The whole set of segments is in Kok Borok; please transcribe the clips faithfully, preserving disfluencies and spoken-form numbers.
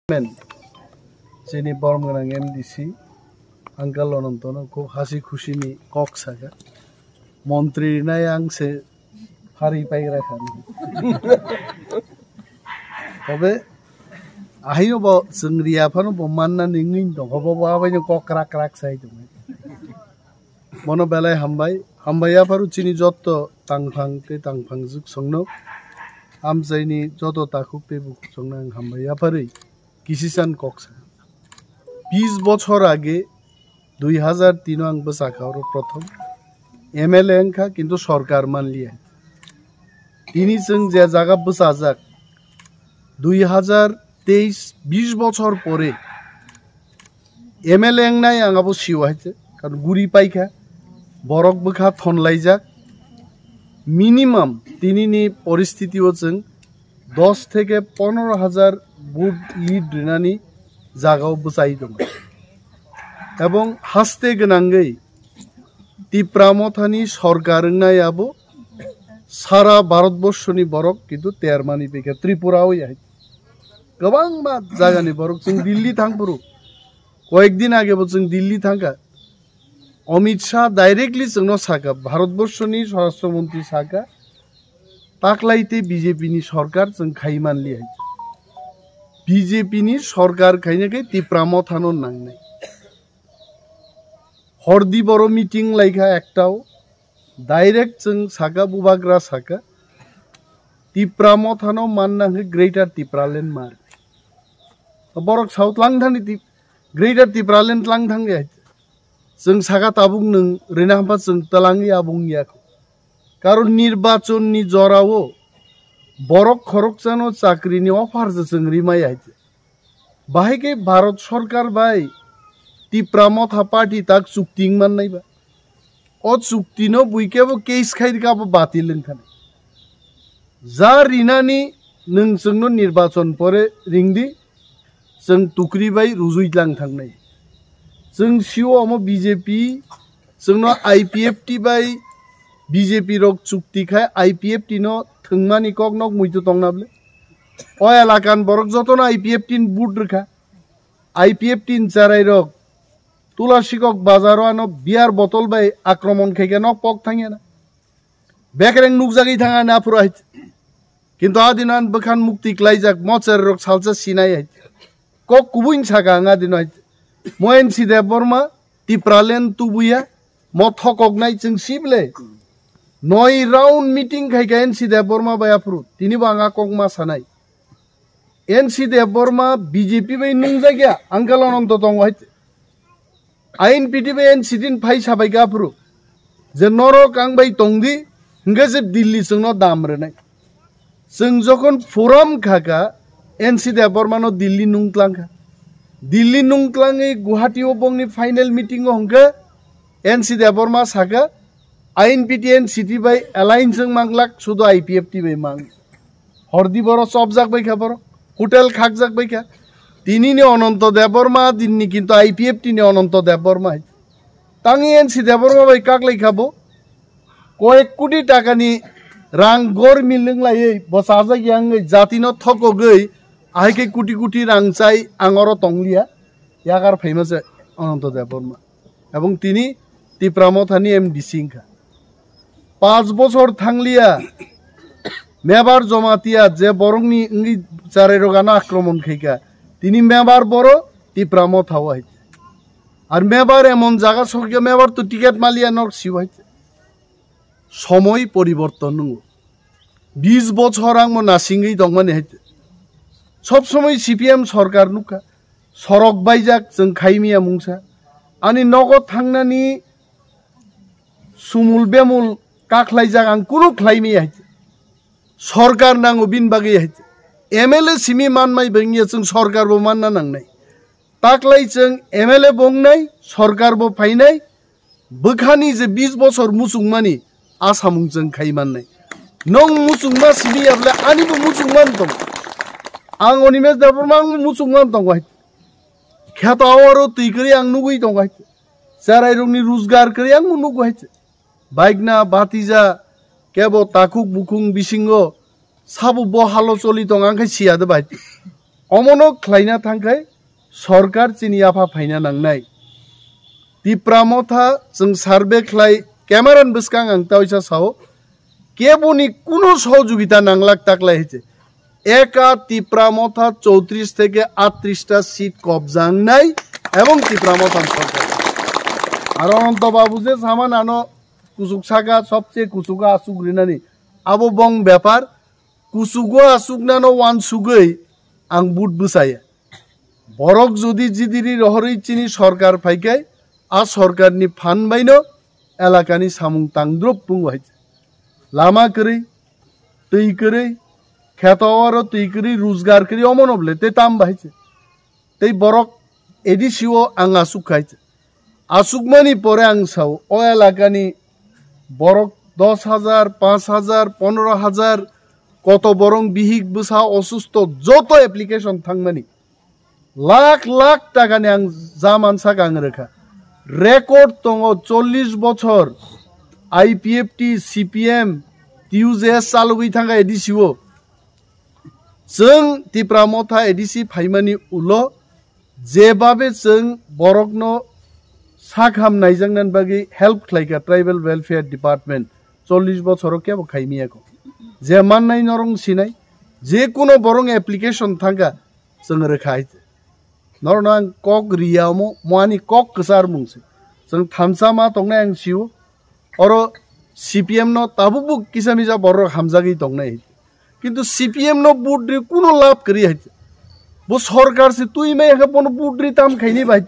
Chairman, chini borom gwnang M D C, Uncle Anantono khub hasi khusi ni kok saka. Montri nai ang se phari paigra kha. Tobe ahino bo chwng riya phano bo manna ni ngin tong, bo bo abai no kok krak krak sai tong. Bono belai hambai, hambai yapharu chini jotto tangphang tei tangphang juk songno, amchaini joto takhuk tei bukhuk songno ang hambai yapharwi kisisan kok sa. Bis bochor age dui hazar tino ang bwsakha oro prothom M L A wngkha, kintu sorkar manliya. Tini chwng je jaga bwchajak, dui hazar teis, bis bochor pore M L A wngnai ang abo sio hai se, karon guri paikha, borok bwkha thonlaijak, minimum tinini poristiti o chwng dos theke ponoro hazar vote lead rinani jagao bwchai tongo. Ebong haste gwnangwi Tipra mothani sorkar wngnai abo sara Bharatborshoni borok kintu termani pekha Tripura o hai. Kwbangma jagani borok chwng Delhi thangphuru, koyekdin age bo chwng Delhi thangkha. Amit Shah directly chwngno saka, Bharatborshoni Swarashtra Montri saka, taklai tei B J P ni sorkar chwng khai manli hai. B J P ni sorkar khaina khe Tipra mothano nangnai. Hordi boro meeting laikha ektao, direct chwng saka, bubagra saka, Tipra mothano manna hwnkhe Greater Tipraland mar. Borok sao tlang thani Tip-, Greater Tipraland tlang thangya. Chwng saka tabuk nwng rina hampa chwng twlangwi abung ya. Karon nirbachon ni jorao borok khoroksano chakri ni offer se chwng rimaya hai. Bahai khe Bharat Sorkar bai Tipra Motha Party tak chukti wng mannai ba. O chukti no bui kebo case khai rikha bo batil wng thani. Ja rinani nwng chwngno nirbachon pore ringdi, chwng tukri bai rujui tlang thangnai. Chwng sio omo B J P, chwngno I P F T bai B J P rok chukti khai I P F T no thwngmani kok nok muitu tongna bwle. O elakan borok jotono I P F T ni but rwkha. I P F T ni charai rok Tulasikok bazaro ano beer bottle bai akromon khaikhe nok pok thangya na. Bekereng nukjagwi thanga na phuru hai. Kintu adino an bwkhan mukti klaijak mocher rok salsa sinai hai. Kok kubui saka ang adino hai. Mo N C Debbarma Tipraland tubuya mo thokok nai chwng sible. Noi round meeting khaikha N C Debbarma bai aphuru. Tini bo ang a kok ma sanai. N C Debbarma B J P bai nungjakya, Uncle Ananto tongo hai. I N P T bai N C T ni phai sabai kha aphuru. Je norok ang bai tongdi, hingke je Delhi chwngno dam rwnai. Chwng jokhon forum khaka, N C Debbarma no Delhi nungtlang kha. Delhi nungtlangwi Guwahati o bongni final meeting o hingke N C Debbarma saka, I N P T N C T bai alliance wng manglak, sudu I P F T bai mang. Hordi boro chopjak bai kha boro, hotel khakjak bai kha. Tini ni Ananto Debbarma, dinni kintu I P F T ni Ananto Debbarma hai. Tangi N C Debbarma bai kaklai kha bo. Koyek koti taka ni rang gor milwng laiwi bo chajak yangwi jati no thokogwi ahai khe koti koti rang chai ang oro tongliya. Yagar phaima se Ananto Debbarma. Ebong tini Tipra Mothani M D C wngkha. Panch bochor thangliya, Mebar Jamatia je borokni wngwi charairok ano akromon khaikha, tini Mebar boro Tipra Motha o hai. Ar Mebar emon jaga sokya, Mebar to ticket maliya nok sibo hai. Somoi poriborton nungo. Bis bochor ang mo nasingwi tongmani hai. Sob somoi C P M sorkar nukha. Sorok baijak chwng khaimiya mungsa. Ani nogo thangnani sumul bemul kakhlaijak ang kunu khlaimiya hai. Sorkar nango bini bagwi hai. M L A simi manmai bengya chwng sorkar bo manna nangnai. Taklai chwng M L A bo wngnai, sorkar bo phainai, bwkhani je bis bochor muchungmani a samung chwng khai mannai. Nwng muchungma simi ya bole ani bo muchungma wng tongo. Ang Animesh Debbarma ang muchungma wng tongo hai. Kheto aro twi kwrwi ang nugwi tongo hai. Cherai rokni rojgar kwrwi ang bo nugo hai. Baikna, batija, kebo takhuk bukhung bisingo sabo bo halo choli tong ang khai siya de bai. Omono khlaina thangkhai sorkar chini yapha phaina nangnai. Tipra Motha chwng survey khlai camera ni bwskang ang taisa sao, keboni kuno sohojogita nanglak taklai hai se. Eka Tipra Motha chowtrish theke aattrish ta seat kobja wngnai ebong Tipra Motha ni sorkar. Aro Ananto Babu je saman ano kuchuk saka sobse kuchugo asuk rinani abo bong bepar. Kuchugo asuknano wansugwi ang vote bwchaya. Borok jodi jidiri rohorwi chini sorkar phaikai, a sorkarni phan baino elakani samung tangdrop pungo hai se. Lama kwrwi, twi kwrwi, kheto oro twi kwrwi, rujgar kwrwi, omono bwle tei tam bahai se. Tei borok A D C o ang asuk khai se. Asukmani pore ang sao, o elakani borok dos hajar, panch hajar, pondro hajar, koto borong bihik bwsa osusto joto application thangmani. Lakh lakh takani ang jaman saka ang rwkha. Record tongo chollish bochor I P F T, C P M, T U J S chalogwi thangkha A D C o. Chwng Tipra Motha A D C phaimani ulo jebabe chwng borokno sakham naijaknani bagwi help khlaikha Tribal Welfare Department, chollish bochoro kebo khaimiyakho. Je mannai norong sinai, je kuno borong application thangkha, chwng rwkha hai se. Norokno ang kok riya omo, mo ani kok kwchar mung se. Chwng thansa ma tongnai ang sio. Oro C P M no tabukbo kisa misa borok hamjagwi tongnai. Kintu C P M no vote ri kuno lab kwrwi hai. Bo sorkar se twi mai khe bono vote ri tam khaini bai.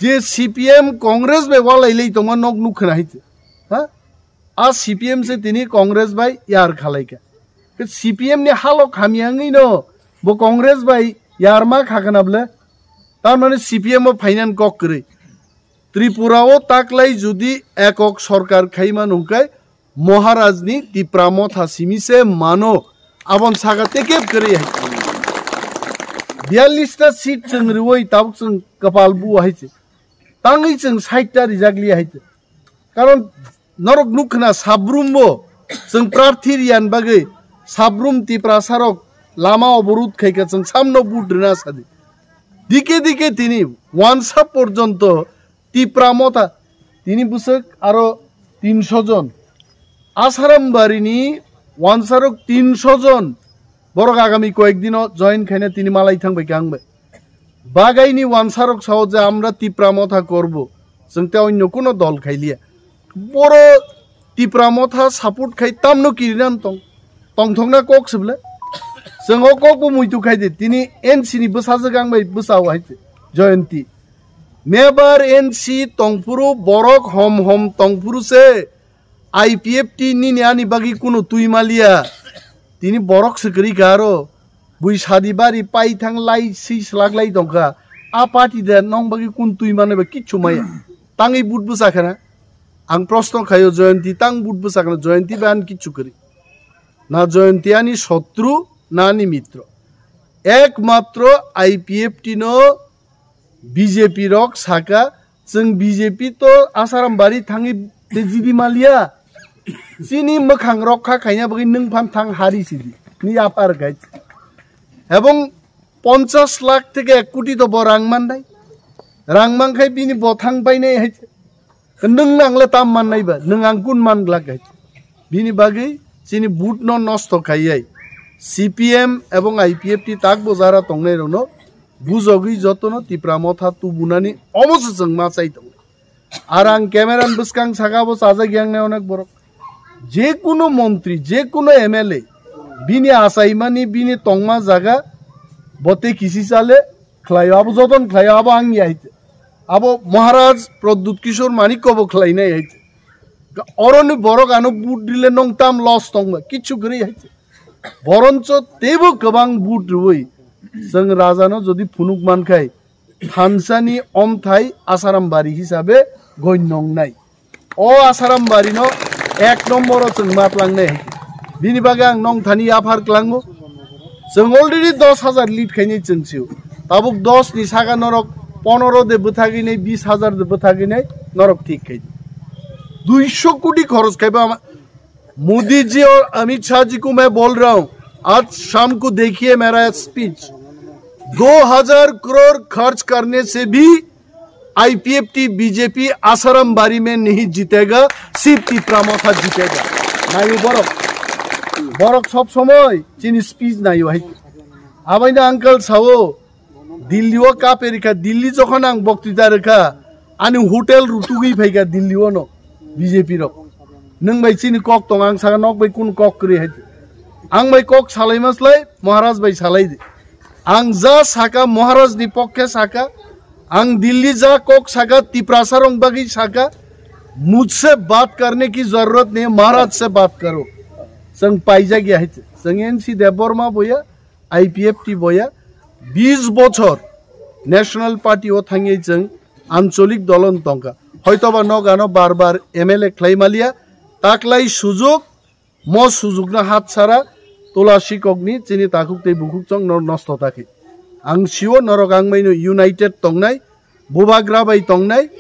Je C P M Congress bai walai lai tongma nok nuk khna hai. Ha? A C P M se tini Congress bai yar khalaikha. Ke C P M ni halok hamya wngwi no bo Congress bai yar ma kha khna ble. Tar mane C P M o finance kok kwrwi. Tripura o taklai jodi ekok sorkar khaima nungkai Maharaj ni Tipra Motha simi se mano abon saka tekep kwrwi hai. Biyallis ta seat chwng rwui tabuk chwng kwpal bu hai se. Tangwi chwng sait ta rijak li hai se. Karon norok nuk khna sabrum bo chwng prarthi riyan bagwi sabrum Tiprasa rok lama oborud khaika chwng samno vote rwna sadi. Dike dike tini wansa porjonto Tipra Motha tini bwswk aro tinsho jon. Asaram barini wansarok tinsho jon. Borok agami koyek dino join khaina tini malai thang bai kang bai. Bagaini wansarok sao je, "Amra Tipra Motha korbo, chwng te onyo kuno dol khailiya." Boro Tipra Motha support khai tamno kirinan tong, tongthokna kok se bwle. Chwng o kok bo muitu khai di, tini N C ni bwsajwk ang bai bwsao hai se, Jayanti. Mebar N C tongphuru borok hom hom tongphuru se I P F T nini ani bagwi kuno twi maliya. Tini borok se kwrwi kha aro. Bui sadi bari pai thang lai si slak lai tongkha. A party de nong bagwi kun twi mane ba kichu maya. Tangwi but bwsa khana. Ang proshno khayo Jayanti tang but bwsa khana Jayanti ba ani kichu kwrwi. Na Jayanti ani shotru na ani mitro. Ekmatro I P F T no B J P rok saka, "Chwng B J P to Asaram bari thangwi te jidi maliya. Chini mwkhang rokha khaina bagwi nwng phan thang hari sidi." Ni yapar guys. Ebong ponchas lakh theke ek koti to bo rang mannai. Rang mankhai bini bo thang painai hai. Nwng nang le tam mannai ba, nwng ang kun man glak hai. Bini bagwi chini but no nosto khaiyai. C P M ebong I P F T tak bo jara tongnai rokno bujogwi jotono Tipra Motha tubunani omo se chwng ma chai tongo. Ar ang camera ni bwskang saka bo chajak yang nai onek borok. Je kuno montri, je kuno M L A, bini achaimani, bini tongma jaga, bote kisi chale, khlaio, abo joton khlaio, abo ang ya hite. Abo Maharaj Pradyut Kishore Manikya bo khlainai hite. Oroni borok ano but rile nong tam loss tongma, kichu kwrwi hite. Boroncho teibo kwbang but rwui, chwng rajano jodi phunuk mankhai, thansani omthai Asaram bari hisabe goinno wngnai. O Asaram bari no ek nomboro chwng ma tlangnai. Bini bagwi ang nong thani yaphar klango. Chwng already dos hajar lead khainai chwng sio. Tabuk dos ni saka norok ponoro de bwthagwi nai, bis hajar de bwthagwi nai norok thik khai. Duisho koti khoros khaiba ama-, Modi जी और अमित शाह जी को मैं बोल रहा हूँ, आज शाम को देखिए मेरा स्पीच। दो हजार करोड़ खर्च करने से भी आईपीएफटी बीजेपी आसाराम बारी में नहीं जीतेगा, सिर्फ तिप्रा मोथा जीतेगा। Nayo borok, borok sob somoi chini speech nayo hai. Abaino uncle sao, Delhi o kape rikha, Delhi jokhon ang boktita rikha, ani hotel rutugwi phaikha Delhi o no B J P rok. Nwng bai chini kok tong, ang saka nok bai kun kok kwrwi hai. Ang bai kok salai maslai, Maharaj bai salai di. Ang ja saka Maharaj ni pokke saka, ang Delhi ja kok saka Tiprasa rong bagwi saka, mujhse baat karne ki zarurat nahi, Maharaj se baat karo. Chwng paijak ya hai, chwng N C Debbarma boya, I P F T boya, bis bochor National Party o thangwi chwng ancholik dolon tongkha. Hoitoba nogano bar bar M L A khlai maliya, taklai sujuk, mo sujukno hat sara tula sikokni chini takhuk tei bukhuk chong no nosto takhi. Ang sio norok ang maino united tongnai, bubagra bai tongnai,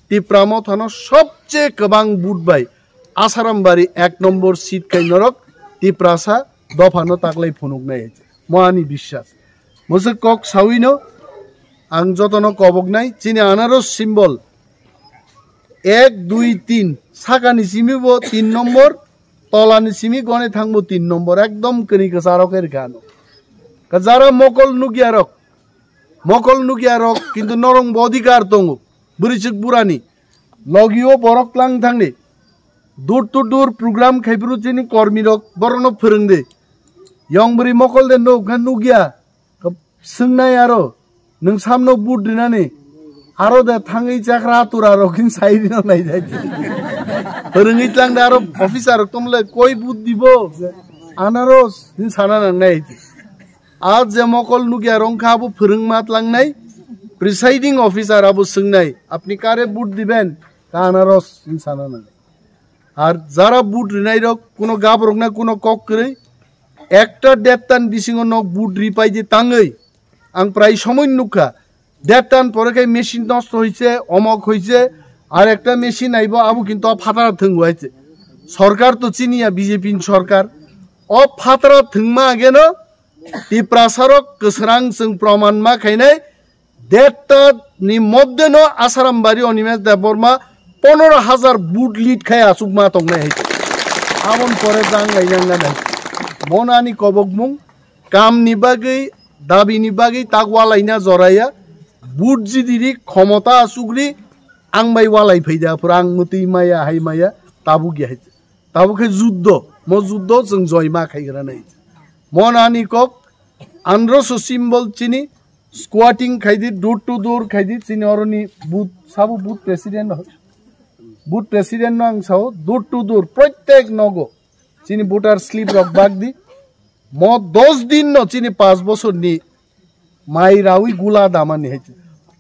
Tipra mothano sobche kwbang vote bai Asaram bari ek nombor seat kai norok Tiprasa dophano taklai phunuknai hai. Mo ani biswas. Mwswk kok sawino ang jotono koboknai chini anaros symbol ek, dui, tin, sakani simi bo tin nombor, tolani simi gone thangbo tin nombor, ekdom kwrwi kwcharo khe rikha ano. Ka jara mokol nukya rok, mokol nukya rok, kintu norong bo odhikar tongo, bwrwi chwk burani, logio borok tlang thangni, door to door program khaibru chini kormi rok, borokno phwrwngdi, yong bwrwi mokol de nuk kha nukya, Kap-, swngnai aro, nwng samno vote rinani, aro de thangwi chakra atura rok hin sai rino nai jai. Phwrwngwi tlang de aro officer rok tomle koi vote dibo, anaros hin sana nang nai. A je mokol nukya rong kha abo phwrwng ma tlang nai, presiding officer abo swngnai, "Apni kare vote diben?" Ka anaros hin sana nang. Ar jara vote rinai rok kuno gabrok na kuno kok kwrwi, ekta dertan bisingo nok vote ripai di tangwi. Ang prai somoi nukha, dertan pore khe machine nosto hoise, omok hoise, ar ekta machine aibo, abo kintu o phatara thwngwi hoise. Sorkar to chini ya B J P ni sorkar. O phatara thwngma ageno Tiprasa rok kwsrang chwng proman ma khainai, Derta ni moddhe no Asaram bari Animesh Debbarma pondro hajar vote lead khai aswk ma tongnai hai. Aboni pore jang lai nang nai. Monani kobokmung, kam ni bagwi, dabi ni bagwi tak walai na joraya. Vote jidiri khomota aswk ri ang bai walai phai da, phura ang mwtwi maya, hai maya, tabuk ya hai. Tabuk khe juddo, mo juddo chwng joy ma khai gra nai. Monani kok, andro so symbol chini, Squatting khaidi, door to door khaidi, chini oroni booth, sabo booth president, booth president no ang sao, door to door, protek nogo, chini voter slip rok bagdi, mo dos din no chini panch bosor ni mai rawi gula damani hai.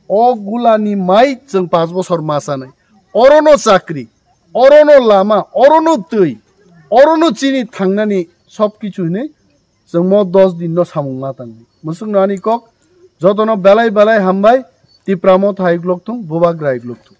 O gula ni mai chwng panch bosor ma chanai. Orono chakri, orono lama, orono twi, orono chini thangnani sob kichu hinwi Chwng mo dos din no samung ma tangdi. Mwswk no ani kok, jotono belai belai hambai, Tipra Motha hai glok thung, Bubagra hai glok thung.